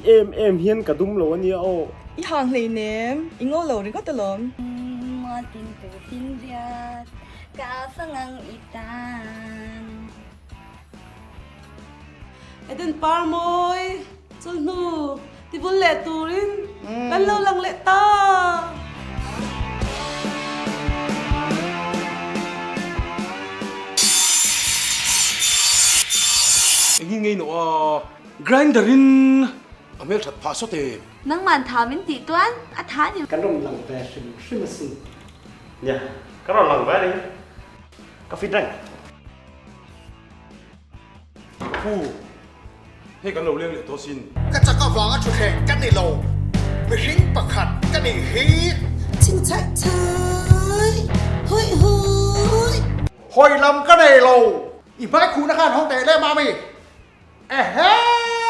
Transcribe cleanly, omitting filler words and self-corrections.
em em hian ka dum lo ania aw. I hang hleinem, i ngo lo ringawt alawm. Mualtin tu finriat ka fangang i tan. Eden par mawi chulhnu tivul leh turin kan lo lang leh ta. Engin ngei nawh a, grinder in a hmel that phah sawt em? Nangman tha min tih tuan a tha ni. Kan rawn lang ve hrim hrim asin. Nia, ka rawn lang ve a ni. Ka fit reng. Pu, hei kan lo leng leh tawh sin. Ka chak avanga thutthleng ka ni lo, mihring pakhat ka nih hi. Ching chhaih chhaih, hawi hawi. Hawi lam ka nei lo, i hmai khuhna khan hawng teh le mami. Ehe!